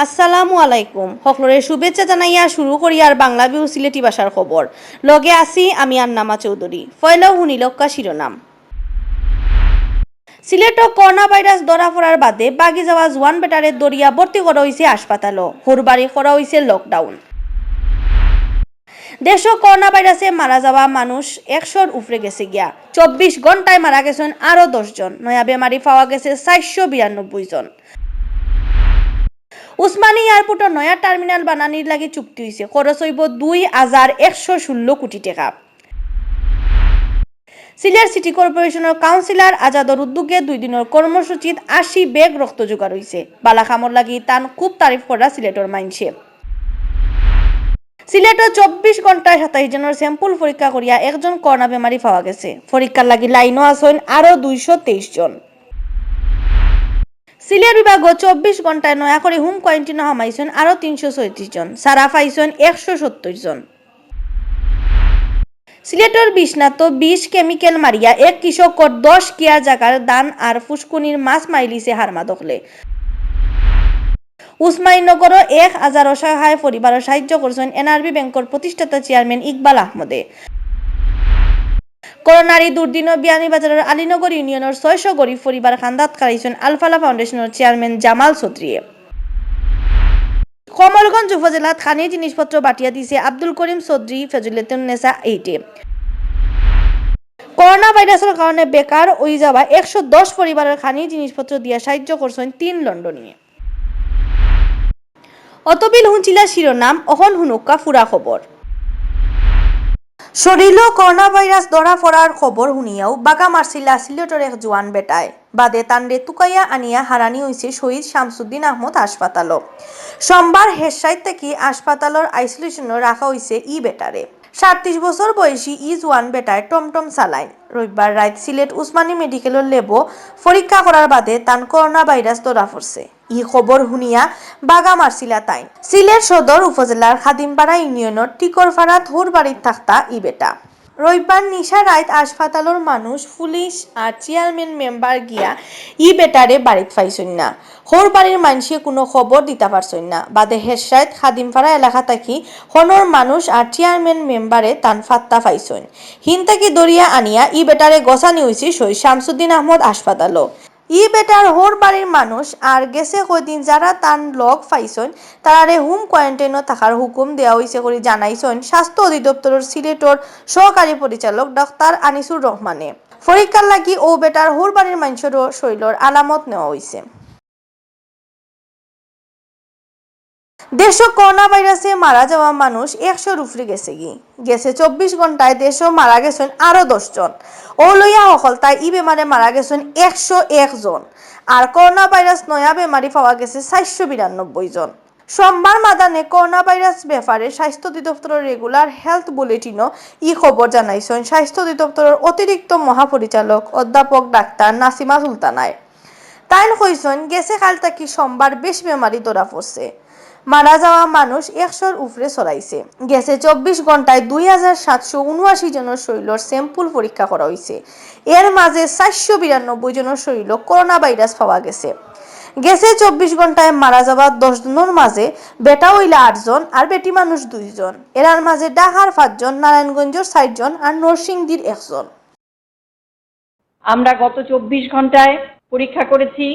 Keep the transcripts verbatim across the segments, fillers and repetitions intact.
আসসালামু আলাইকুম। হকলরে শুভেচ্ছা জানাইয়া শুরু করিয়ার বাংলা ভিউ সিলেটি ভাষার খবর। লগে আছি আমি আন্নামা চৌধুরী। পয়লাউ হুনিলউক্কা শিরোনাম। সিলেটো করোনা ভাইরাস ধরা পড়ার বাদে বাগি যাওয়া জুয়ান বেটারে ধরিয়া ভর্তি করা অইছে হাসপাতালো। হউর বাড়ি করা অইছে lockdown। দেশো করোনা ভাইরাসে মারা যাওয়া মানুষ একশোর উপরে গেছে গিয়া। চব্বিশ ঘন্টায় মারা গেছইন আরো দশ জন। নয়া বেমারি পাওয়া গেছে চাইরশো বিরানব্বই জন। উসমানী এয়ারপোর্টো নয়া টার্মিনাল বানানির লাগি চুক্তি অইছে। খরচ অইবো দুই হাজার একশো ষোলো কোটি টেকা। সিলেট সিটি কর্পোরেশনর কাউন্সিলর আজাদর উদ্যোগে দুই দিনর কর্মসূচিত আশি ব্যাগ রক্ত জোগাড় অইছে। বালা কামর লাগি তান খুব তারিফ করা সিলেটর মাইনষে। সিলেটো চব্বিশ ঘন্টায় সাতাইশ জনর sample পরীক্ষা করিয়া একজন করোনা বেমারি পাওয়া গেছে। পরীক্ষার লাগি লাইনো আছইন আরো দুইশো তেইশ জন। সিলেট বিভাগো চব্বিশ ঘন্টায় নয়া করি home quarantineও হামাইছইন আরো তিনশো ছয়ত্রিশ জন। সারা পাইছইন একশো সত্তর জন। সিলেটর বিশ্বনাথো বিষ chemical মারিয়া এক কৃষকর দশ কিয়া জাগার ধান আর ফুসকুনির মাছ মারিলিছে হারমা দখলে। উসমানীনগরো এক হাজার অসহায় পরিবারো সাহায্য করছইন এনআরবি ব্যাংকর প্রতিষ্ঠাতা চেয়ারম্যান ইকবাল আহমদে। করোনার ই দুর্দিনো বিয়ানীবাজারর আলীনগর ইউনিয়নর ছয়শো গরিব পরিবার কান্দাত খাড়াইছইন আলফালা ফাউন্ডেশনর চেয়ারম্যান জামাল চৌধুরীয়ে। কমলগঞ্জ উপজেলাত খানি জিনিসপত্র বাটিয়া দিছে আব্দুল করিম চৌধুরী ফেজুলেতুন্নেসা এইটে। করোনা ভাইরাসর কারণে বেকার অই যাওয়া একশো দশ পরিবারর খানি জিনিসপত্র দিয়া সাহায্য করছইন তিন লন্ডনীয়ে। অতবিল হুনছিলা শিরোনাম, অখন হুনউক্কা পুরা খবর। শরীলো করোনা ভাইরাস ধরা পড়ার খবর হুনিয়াউ বাগা মারছিলা সিলেটর এক জুয়ান বেটায়। বাদে তানরে তুকাইয়া আনিয়া হারানি অইছে শহীদ শামসুদ্দিন আহমদ হাসপাতালো। সোমবার হেরসাইত থাকি হাসপাতালর আইসোলেশনো রাখা অইছে ই বেটারে। সাতত্রিশ বছর বয়সী ই জুয়ান বেটায় টমটম চালাইন। রবিবার রাইত সিলেট উসমানী মেডিকেলর ল্যাবো পরীক্ষা করার বাদে তান করোনা ভাইরাস ধরা পড়ছে। ই খবর হুনিয়া বাগা মারছিলা তাইন। সিলেট সদর উপজেলার খাদিমপাড়া ইউনিয়নর টিকরপাড়াত হউর বাড়িত থাকতা ই বেটা। রবিবার নিশা রাইত হাসপাতালর মানুষ, পুলিশ আর চেয়ারম্যান মেম্বার গিয়া ই বেটারে বাড়িত পাইছইন না। হউর বাড়ির মাইনষে কুনু খবর দিতা পারছইন না। বাদে হেরসাইত খাদিমপাড়া এলাকা থাকি হনর মানুষ আর চেয়ারম্যান মেম্বারে তান ফাত্তা পাইছইন। হিন থাকি ধরিয়া আনিয়া ই বেটারে গছানি অইছে শহীদ শামসুদ্দিন আহমদ হাসপাতালো। ই বেটার হউর বাড়ির মানুষ আর গেছে কয়দিন যারা তান লগ পাইছইন, তারারে home quarantineও থাকার হুকুম দেওয়া অইছে করি জানাইছইন স্বাস্থ্য অধিদপ্তরর সিলেটর সহকারী পরিচালক ডাক্তার আনিসুর রহমানে। পরীক্ষার লাগি অউ বেটার হউর বাড়ির মাইনষরও শরীলর আলামত নেওয়া অইছে। দেশো করোনা ভাইরাসে মারা যাওয়া মানুষ একশোর উপরে গেছেগি। গেছে চব্বিশ ঘন্টায় দেশো মারা গেছইন আরো দশ জন। অউ লইয়া হকলতায় ই বেমারে মারা গেছইন একশো এক জন। আর করোনা ভাইরাস নয়া বেমারি পাওয়া গেছে চাইরশো বিরানব্বই জন। সোমবার মাদানে করোনা ভাইরাস ব্যাপারে স্বাস্থ্য অধিদপ্তরর regular health bulletinও ই খবর জানাইছইন স্বাস্থ্য অধিদপ্তরর অতিরিক্ত মহাপরিচালক অধ্যাপক ডাক্তার নাসিমা সুলতানায়। তাইন কইছইন, গেছে কাইল থাকি সোমবার বেশ বেমারি ধরা পড়ছে। মারা যাওয়া মানুষ একশোর উপরে ছড়াইছে। গেছে চব্বিশ ঘন্টায় দুই হাজার সাতশো উনআশি জনর শরীলর sample পরীক্ষা করা অইছে। এর মাঝে চাইরশো বিরানব্বই জনর শরীলো করোনা ভাইরাস পাওয়া গেছে। গেছে চব্বিশ ঘন্টায় মারা যাওয়া দশ জনর মাঝে বেটা অইলা আট জন আর বেটি মানুষ দুই জন। এরার মাঝে ঢাকার পাঁচ জন, নারায়ণগঞ্জর চাইর জন আর নরসিংদীর এক জন। আমরা গত চব্বিশ ঘন্টায় পরীক্ষা করেছি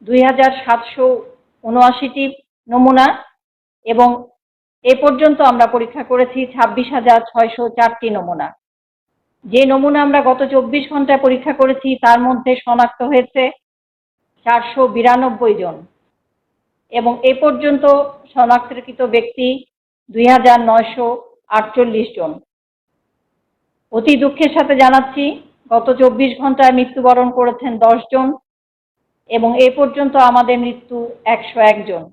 দুই হাজার সাতশো উনআশিটি নমুনা এবং এ পর্যন্ত আমরা পরীক্ষা করেছি ছাব্বিশ হাজার ছয়শো চারটি নমুনা। যে নমুনা আমরা গত চব্বিশ ঘন্টায় পরীক্ষা করেছি, তার মধ্যে শনাক্ত হয়েছে চারশো বিরানব্বই জন এবং এ পর্যন্ত শনাক্তকৃত ব্যক্তি দুই হাজার নয়শো আটচল্লিশ জন। অতি দুঃখের সাথে জানাচ্ছি, গত চব্বিশ ঘন্টায় মৃত্যুবরণ করেছেন দশ জন এবং এ পর্যন্ত আমাদের মৃত্যু একশো এক জন।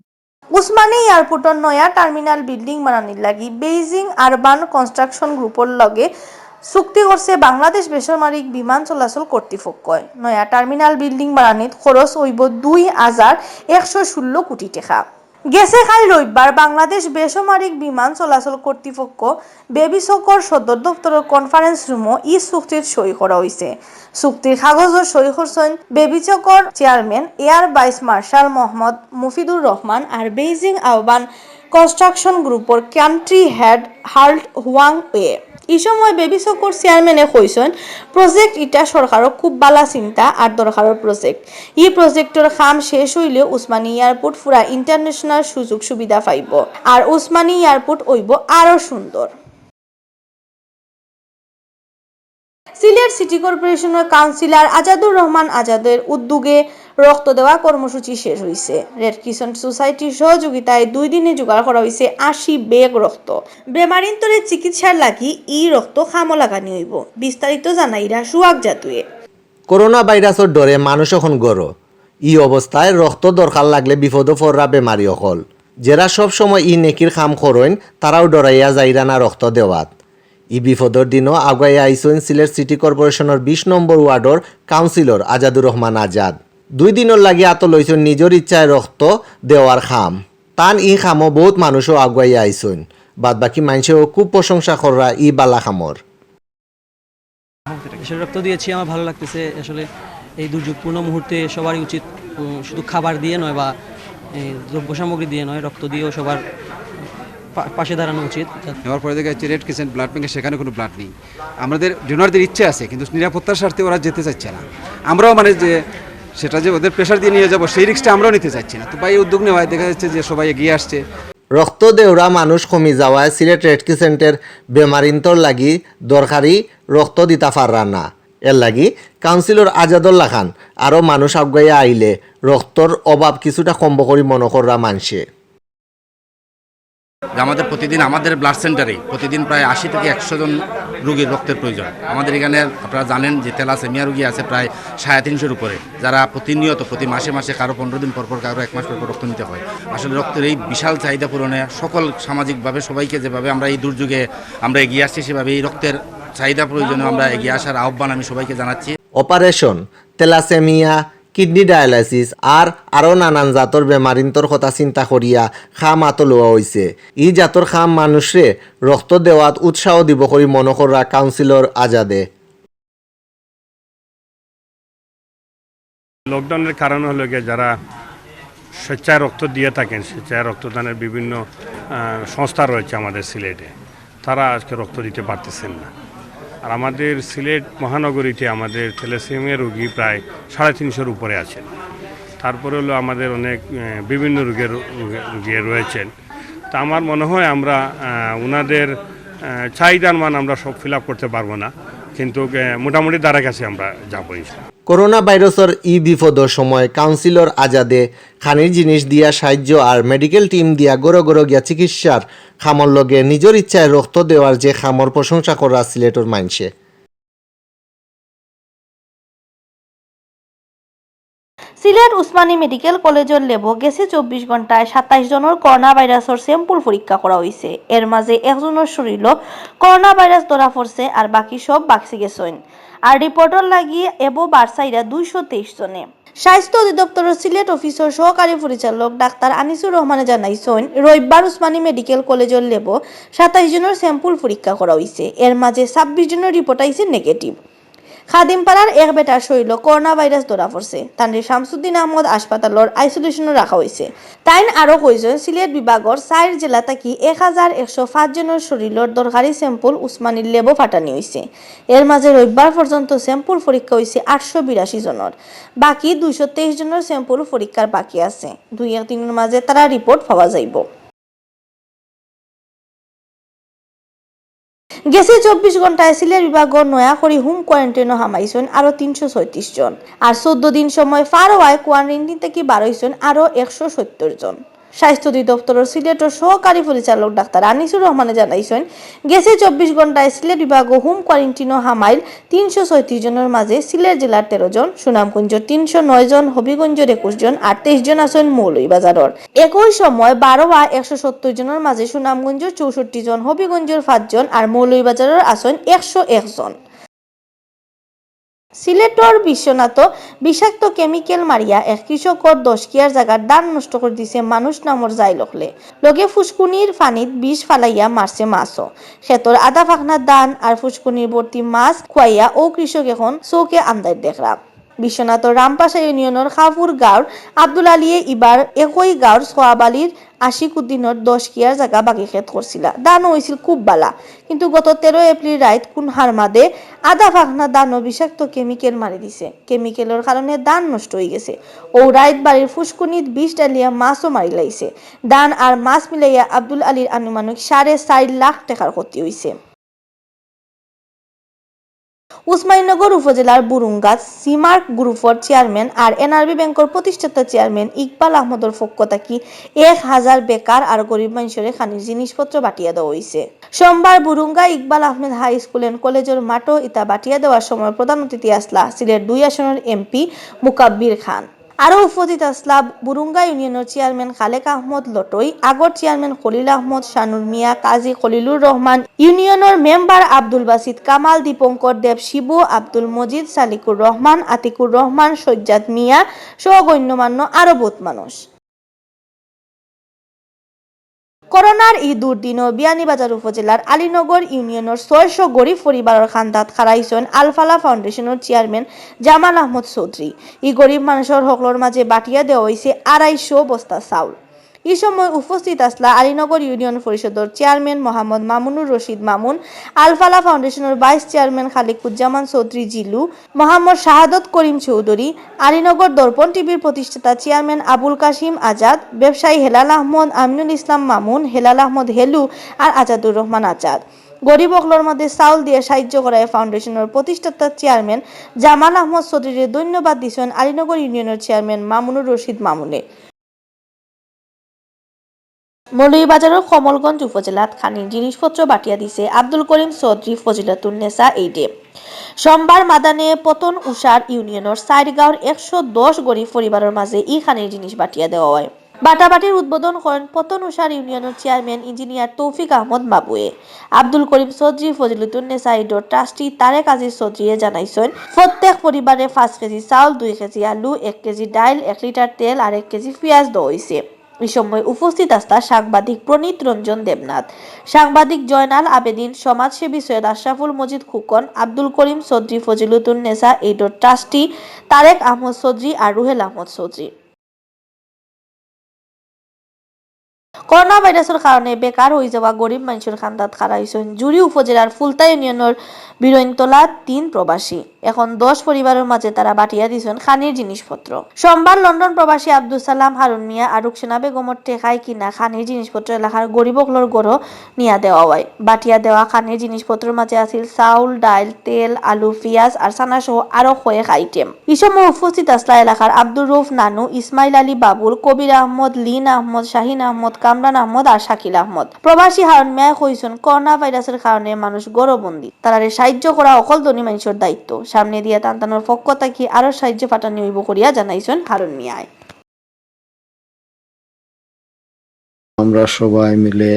উসমানী এয়ারপোর্টর নয়া টার্মিনাল বিল্ডিং বানানির লাগি বেইজিং আরবান কনস্ট্রাকশন গ্রুপর লগে চুক্তি করছে বাংলাদেশ বেসামরিক বিমান চলাচল কর্তৃপক্ষয়। নয়া টার্মিনাল বিল্ডিং বানানিত খরচ অইবো দুই হাজার একশো ষোলো কোটি টেকা। গেছে কাইল রবিবার বাংলাদেশ বেসামরিক বিমান চলাচল কর্তৃপক্ষ বেবিচকর সদর দপ্তরর কনফারেন্স রুমো ই চুক্তিত সই করা অইছে। চুক্তির কাগজো সই করছইন বেবিচকর chairman air vice marshal Mohammad মুফিদুর রহমান আর বেইজিং আহ্বান কনস্ট্রাকশন গ্রুপর কান্ট্রি হেড হার্ল্ড হুয়াং ওয়ে। ই সময় বেবিচকর চেয়ারম্যানে কইছইন, প্রজেক্ট ইটা সরকারর খুব বালা চিন্তা আর দরকারর প্রজেক্ট। ই প্রজেক্টর কাম শেষ অইলে উসমানী এয়ারপোর্ট পুরা ইন্টারন্যাশনাল সুযোগ সুবিধা পাইবো, আর উসমানী এয়ারপোর্ট অইবো আরো সুন্দর। সিলেট সিটি কর্পোরেশনর কাউন্সিলর আজাদুর রহমান আজাদের উদ্যোগে রক্ত দেওয়া কর্মসূচি শেষ অইছে। রেড ক্রিসেন্ট সোসাইটির সহযোগিতায় দুই দিনে জোগাড় করা অইছে আশি ব্যাগ রক্ত। বেমারিন্তরে চিকিৎসার লাগি ই রক্ত কামো লাগানি অইবো। বিস্তারিত জানাইরা সুহাগ জাতুয়ে। করোনা ভাইরাসর ডরে মানুষ অখন ঘরো। ই অবস্থায় রক্ত দরকার লাগলে বিপদো পড়রা বেমারি অকল। যেরা সব সময় ই নেকির কাম করইন, তারাও ডরাইয়া যাইরা না রক্ত দেওয়াত। ই বিপদর দিনও আগুয়াইয়া আইছইন সিলেট সিটি কর্পোরেশনর বিশ নম্বর ওয়ার্ডর কাউন্সিলর আজাদুর রহমান আজাদ। দুই দিনর লাগি আতো লইছইন নিজর ইচ্ছায় রক্ত দেওয়ার কাম। তান ই কামও বউত মানুষও আগুয়াইয়া আইছইন। বাদবাকি মাইনষেও খুব প্রশংসা কররা ই বালা কামর। আসলে রক্ত দিয়েছি, আমার ভালো লাগতেছে। আসলে এই দুর্যোগপূর্ণ মুহূর্তে সবারই উচিত, উম, শুধু খাবার দিয়ে নয় বা এই দ্রব্য সামগ্রী দিয়ে নয়, রক্ত দিয়েও সবার পা-, পাশে দাঁড়ানো উচিত। নেওয়ার পরে দেখা যাচ্ছে রেড ক্রিসেন্ট ব্লাড ব্যাংকে সেখানে কোনো ব্লাড নেই। আমাদের ডোনারদের ইচ্ছে আছে, কিন্তু নিরাপত্তার স্বার্থে ওরা যেতে চাচ্ছে না। আমরাও মানে যে সেটা যে ওদের প্রেশার দিয়ে নিয়ে যাবো, সেই রিস্কটা আমরাও নিতে চাচ্ছি না। তো ভাই, এই উদ্যোগ নেওয়ায় দেখা যাচ্ছে যে সবাই এগিয়ে আসছে। রক্ত দেওরা মানুষ কমি যাওয়ায় সিলেট রেড ক্রিসেন্টের বেমারিন্তর লাগি দরকারি রক্ত দিতা পাররা না। এর লাগি কাউন্সিলর আজাদর লাখান আরও মানুষ আগুয়াইয়া আইলে রক্তর অভাব কিছুটা কমবো করি মনো কররা মানষে। যে আমাদের প্রতিদিন আমাদের ব্লাড সেন্টারে প্রতিদিন প্রায় আশি থেকে একশো জন রুগীর রক্তের প্রয়োজন। আমাদের এখানে আপনারা জানেন যে থ্যালাসেমিয়া রুগী আছে প্রায় সাড়ে তিনশোর উপরে, যারা প্রতিনিয়ত প্রতি মাসে মাসে, কারো পনেরো দিন পর পর, কারো এক মাস পর পর রক্ত নিতে হয়। আসলে রক্তের এই বিশাল চাহিদা পূরণে সকল সামাজিকভাবে সবাইকে যেভাবে আমরা এই দুর্যোগে আমরা এগিয়ে আসছি, সেভাবে এই রক্তের চাহিদা প্রয়োজনে আমরা এগিয়ে আসার আহ্বান আমি সবাইকে জানাচ্ছি। অপারেশন, থ্যালাসেমিয়া, কিডনি ডায়ালাইসিস আর আরও নানান জাতর বেমারিন্তর কথা চিন্তা করিয়া কাম আতো লওয়া অইছে। ই জাতর কাম মানুষরে রক্ত দেওয়াত উৎসাহ দিবো করি মনো কররা কাউন্সিলর আজাদে। লকডাউনের কারণ হলো গিয়ে যারা স্বেচ্ছায় রক্ত দিয়ে থাকেন, স্বেচ্ছায় রক্তদানের বিভিন্ন আহ, সংস্থা রয়েছে আমাদের সিলেটে, তারা আজকে রক্ত দিতে পারতেছেন না। আর আমাদের সিলেট মহানগরীতে আমাদের থ্যালাসেমিয়া রোগী প্রায় সাড়ে তিনশোর উপরে আছেন। তারপরে হলো আমাদের অনেক আহ, বিভিন্ন রোগের রোগী রয়েছেন। তা আমার মনে হয় আমরা আহ, ওনাদের আহ, চাহিদার মান আমরা সব ফিল আপ করতে পারবো না, কিন্তু আহ, মোটামুটি ধারে কাছে আমরা যাবো ইনশাআল্লাহ। করোনা ভাইরাসর ই বিপদর সময় কাউন্সিলর আজাদে খানির জিনিস দিয়া সাহায্য আর মেডিকেল টিম দিয়া ঘরো ঘরো গিয়া চিকিৎসার কামর লগে নিজর ইচ্ছায় রক্ত দেওয়ার যে কামর প্রশংসা করা সিলেটর মাইনষে। সিলেট উসমানী মেডিকেল কলেজর ল্যাবো গেছে চব্বিশ ঘন্টায় সাতাইশ জনর করোনা ভাইরাসর স্যাম্পল পরীক্ষা করা অইছে। এর মাঝে একজনর শরীলো করোনা ভাইরাস ধরা পড়ছে আর বাকি সব বাচি গেছইন। আর রিপোর্টর লাগি এবো বারছাইরা দুইশো তেইশ জনে। স্বাস্থ্য অধিদপ্তরর সিলেট অফিসর সহকারী পরিচালক ডাক্তার আনিসুর রহমানে জানাইছইন, রবিবার উসমানী মেডিকেল কলেজর ল্যাবো সাতাইশ জনর স্যাম্পল পরীক্ষা করা অইছে। এর মাঝে ছাব্বিশ জনর রিপোর্ট আইছে নেগেটিভ। খাদিমপাড়ার এক বেটার শরীলো করোনা ভাইরাস ধরা পড়ছে। তানরে শামসুদ্দিন আহমদ হাসপাতালর আইসোলেশনো রাখা অইছে। তাইন আরো কইছইন, সিলেট বিভাগর চাইর জেলা থাকি এক হাজার একশো পাঁচ জনর শরীলর দরকারি স্যাম্পল উসমানীর ল্যাবো পাঠানি অইছে। এর মাঝে রবিবার পর্যন্ত স্যাম্পল পরীক্ষা অইছে আটশো বিরাশি জনর। বাকি দুইশো তেইশ জনর স্যাম্পল পরীক্ষার বাকি আছে। দুই এক দিনর মাঝে তারার রিপোর্ট পাওয়া যাইবো। গেছে চব্বিশ ঘন্টায় সিলেট বিভাগো নয়া করি হোম কোয়ারেন্টাইনো হামাইছইন আরো তিনশো ছয়ত্রিশ জন। আর চৌদ্দ দিন সময় পার অওয়ায় কোয়ারেন্টাইন থাকি বারইছইন আরো একশো সত্তর জন। স্বাস্থ্য অধিদপ্তরর সিলেটর সহকারী পরিচালক ডাক্তার আনিসুর রহমানে জানাইছইন, গেছে চব্বিশ ঘন্টায় সিলেট বিভাগো হোম কোয়ারেন্টাইনো হামাইল তিনশো ছয়ত্রিশ জনর মাঝে সিলেট জেলার তেরো জন, সুনামগঞ্জর তিনশো নয় জন, হবিগঞ্জর একুশ জন আর তেইশ জন আছইন মৌলভীবাজারর। একই সময় বারো বা একশো সত্তর জনর মাঝে সুনামগঞ্জর চৌষট্টি জন, হবিগঞ্জর পাঁচ জন আর মৌলভীবাজারর আছইন একশো এক জন। সিলেটর বিশ্বনাথো বিষাক্ত কেমিক্যাল মারিয়া এক কৃষকর দশ কিয়ার জাগার ধান নষ্ট করি দিছে মানুষ নামর জাইল অকলে। লগে ফুসকুনির পানিত বিষ ফালাইয়া মারছে মাছও। খেতর আধা ফাকনা ধান আর ফুসকুনির ভর্তি মাছ খুয়াইয়া অউ কৃষক এখন চউখে আন্দাইর দেখরা। বিশ্বনাথর রামপাশা ইউনিয়নর খাফুর গাঁওর আব্দুল আলীয়ে ইবার একই গাঁওর সোয়াব আলীর আশিক উদ্দিনর দশ কিয়ার জাগা বাগি খেত করছিলা। ধানও অইছিল খুব বালা, কিন্তু গত তেরো এপ্রিল রাইত কুনহার মাঝে আধা ফাকনা ধানও বিষাক্ত কেমিক্যাল মারি দিছে। কেমিক্যালর কারণে ধান নষ্ট অইগেছে। অউ রাইত বাড়ির ফুসকুনিত বিষ ঢালিয়া মাছও মারিলাইছে। ধান আর মাছ মিলাইয়া আব্দুল আলীর আনুমানিক সাড়ে চাইর লাখ টেকার ক্ষতি অইছে। উসমানীনগর উপজেলার বুরুঙ্গাত সিমার্ক গ্রুপর চেয়ারম্যান আর এনআরবি ব্যাংকর প্রতিষ্ঠাতা চেয়ারম্যান ইকবাল আহমদর পক্ষ থাকি এক হাজার বেকার আর গরিব মানষরে খানির জিনিসপত্র বাটিয়া দেওয়া অইছে। সোমবার বুরুঙ্গা ইকবাল আহমেদ হাই স্কুল and কলেজর মাঠো ইতা বাটিয়া দেওয়ার সময় প্রধান অতিথি আছলা সিলেট দুই আসনর এমপি মুকাব্বির খান। আরও উপস্থিত আছলা বুরুঙ্গা ইউনিয়নর চেয়ারম্যান খালেক আহমদ লটই, আগর চেয়ারম্যান খলিল আহমদ, শানুর মিয়া, কাজী খলিলুর রহমান, ইউনিয়নর মেম্বার আব্দুল বাসিত কামাল, দীপঙ্কর দেব, শিবু, আব্দুল মজিদ, সালিকুর রহমান, আতিকুর রহমান, সজ্জাদ মিয়া সহ গণ্যমান্য আরও বউত মানুষ। করোনার ই দুর্দিনো বিয়ানীবাজার উপজেলার আলীনগর ইউনিয়নর ছয়শ গরিব পরিবারর কান্দাত খাড়াইছইন আলফালা ফাউন্ডেশনর চেয়ারম্যান জামাল আহমদ চৌধুরী। ই গরিব মানষর হকলর মাঝে বাটিয়া দেওয়া অইছে আড়াইশো বস্তা চাউল। ই সময় উপস্থিত আছলা আলীনগর ইউনিয়ন পরিষদর চেয়ারম্যান মোহাম্মদ মামুনুর রশিদ মামুন, আলফালা ফাউন্ডেশনর ভাইস চেয়ারম্যান খালিকুজ্জামান চৌধুরী জিলু, মোহাম্মদ শাহাদত করিম চৌধুরী, আলীনগর দর্পণ টিভির প্রতিষ্ঠাতা চেয়ারম্যান আবুল কাসিম আজাদ, ব্যবসায়ী হেলাল আহমদ, আমিনুল ইসলাম মামুন, হেলাল আহমদ হেলু আর আজাদুর রহমান আজাদ। গরিব অকলর মাঝে চাউল দিয়া সাহায্য করায় ফাউন্ডেশনর প্রতিষ্ঠাতা চেয়ারম্যান জামাল আহমদ চৌধুরীরে ধন্যবাদ দিছইন আলীনগর ইউনিয়নর চেয়ারম্যান মামুনুর রশিদ মামুনে। মৌলভীবাজারর কমলগঞ্জ উপজেলাত খানির জিনিসপত্র বাটিয়া দিছে আব্দুল করিম চৌধুরী ফজিলতুন্নেসা এইডে। সোমবার মাদানে পতন উষার ইউনিয়নর চাইর গাঁওর একশো দশ গরিব পরিবারর মাঝে ই খানির জিনিস বাটিয়া দেওয়া অয়। বাটাবাটির উদ্বোধন করইন পতন উষার ইউনিয়নর চেয়ারম্যান ইঞ্জিনিয়ার তৌফিক আহমদ বাবুয়ে। আব্দুল করিম চৌধুরী ফজিলতুন্নেসা এইডর ট্রাস্টি তারেক আজিজ চৌধুরীয়ে জানাইছইন, প্রত্যেক পরিবারে পাঁচ কেজি চাউল, দুই কেজি আলু, এক কেজি ডাইল, এক লিটার তেল আর এক কেজি পিয়াজ দেওয়া অইছে। ই সময় উপস্থিত আছলা সাংবাদিক প্রণীত রঞ্জন দেবনাথ, সাংবাদিক জয়নাল আবেদিন, সমাজসেবী সৈয়দ আশরাফুল মজিদ খুকন, আব্দুল করিম চৌধুরী ফজিলতুন্নেসা এইডর ট্রাস্টি তারেক আহমদ চৌধুরী আর রুহেল আহমদ চৌধুরী। করোনা ভাইরাসর কারণে বেকার অইযাওয়া গরিব মানষর কান্দাত খাড়াইছইন জুড়ি উপজেলার ফুলতা ইউনিয়নর বিরইনতলা তিন প্রবাসী। এখন দশ পরিবারর মাঝে তারা বাটিয়া দিছইন খানির জিনিসপত্র। সোমবার লন্ডন প্রবাসী আব্দুস সালাম, হারুন মিয়া আর রুকসানা বেগমর টেকায় কিনা খানির জিনিসপত্র এলাকার গরিব অকলর ঘরো নিয়া দেওয়া অয়। বাটিয়া দেওয়া খানির জিনিসপত্রর মাঝে আছিল চাউল, ডাইল, তেল, আলু, পিয়াজ আর চানা সহ আরো কয়েক আইটেম। ই সময় উপস্থিত আছলা এলাকার আব্দুর রউফ নানু, ইসমাইল আলী বাবুল, কবির আহমদ, লিন আহমদ, শাহিন আহমদ, কামরান আহমদ আর শাকিল আহমদ। প্রবাসী হারুন মিয়ায় কইছইন, করোনা ভাইরাসর কারণে মানুষ ঘরো বন্দি। তারারে সাহায্য করা অকল ধনী মানষর দায়িত্ব। সামনে দিয়া তান তানর পক্ষ থাকি আরো সাহায্য পাঠানি অইবো করিয়া জানাইছইন হারুন মিয়ায়। আমরা সবাই মিলে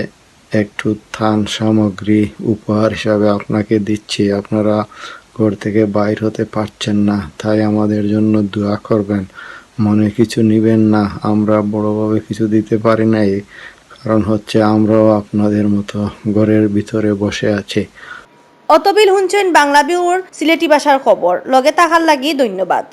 একটু ত্রাণ সামগ্রী উপহার হিসাবে আপনাকে দিচ্ছি। আপনারা ঘর থেকে বাইর হতে পারছেন না, তাই আমাদের জন্য দোয়া করবেন। মনে কিছু নিবেন না, আমরা বড়ভাবে কিছু দিতে পারি নাই, কারণ হচ্ছে আমরাও আপনাদের মতো ঘরের ভিতরে বসে আছি। অতবিল হুনছইন বাংলা বিউর সিলেটি ভাষার খবর। লগে থাকার লাগি ধন্যবাদ।